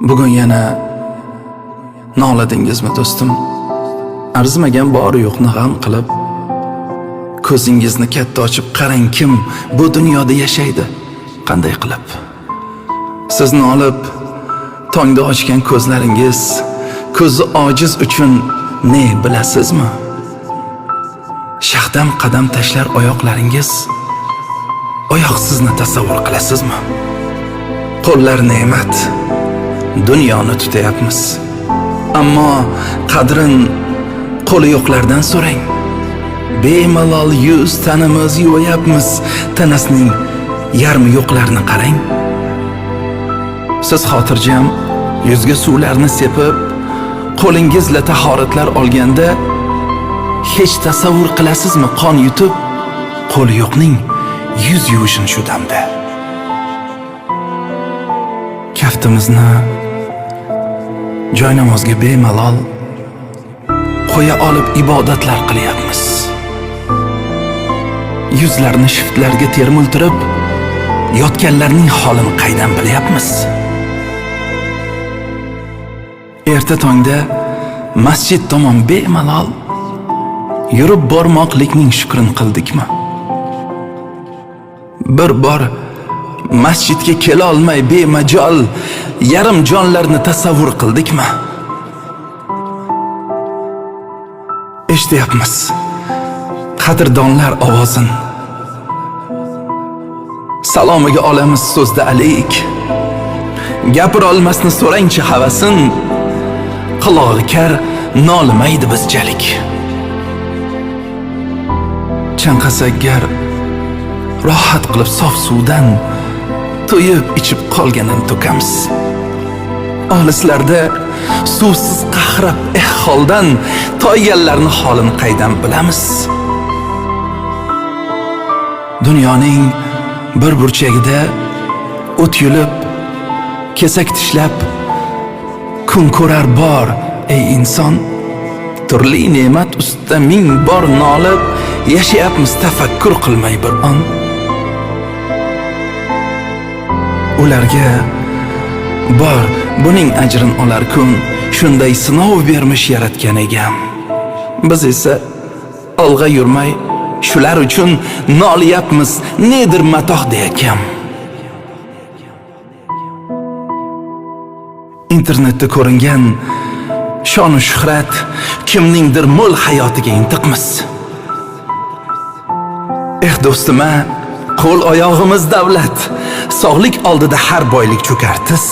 Bugun yana noladingizmi do'stim? Arzimagan bor yo'qni g'am qilib, ko'zingizni katta ochib qarang, kim bu dunyoda yashaydi, qanday qilib? Sizni olib tongda ochgan ko'zlaringiz ko'zi ojiz uchun ne bilasizmi? Shahdam qadam tashlar oyoqlaringiz oyoqsizni tasavvur qilasizmi? Qo'llar ne'mat, dunyoni tutayapmiz. Ammo qadrin qo'li yo'qlardan so'rang. Bemalol yuz tanimiz yuvayapmiz, tanasining yarmi yo'qlarni qarang. Siz xotirjam yuzga suvlarni sepib, qo'lingizla tahoratlar olganda hech tasavvur qilasizmi qon yutib, qo'li yo'qning yuz yuvishini shu damda? Kaftimizni joynamozga bemalol qo'ya olib ibodatlar qilyapmiz. Yuzlarni shiftlarga termultirib, yotganlarning holini qaydan bilyapmiz? Erta tongda masjid tomon bemalol yurib bormoqlikning shukrini qildikmi? Bir bor masjidga kela olmay bemajol yarim jonlarni tasavvur qildikmi? Eshityapmiz qadrdonlar ovozin. Salomiga olamiz so'zda alik. Gapira olmasni so'rangchi havasin. Qulog'i kar nolimaydi bizchalik. Chanqasak gar rohat qilib sof suvdan to'yib ichib qolganini to'kamiz. Olislarda suvsiz qahrab holdan toyganlarni holini qaydan bilamiz? Dunyoning bir burchagida o't yulib, kesak tishlab kun ko'rar bor, ey inson. Turli ne'mat ustida ming bor nolib yashayapmiz tafakkur qilmay bir on. Ularga bor buning ajrin olar kun, shunday sinov bermish yaratgan egam. Biz esa olg'a yurmay shular uchun noliyapmiz, nedir matoh deyakam. Internetda ko'ringan shon shuhrat kimningdir mo'l hayotiga intiqmiz. Eh do'stim, qo'l oyog'imiz davlat, sog'lik oldida har boylik cho'kar tiz.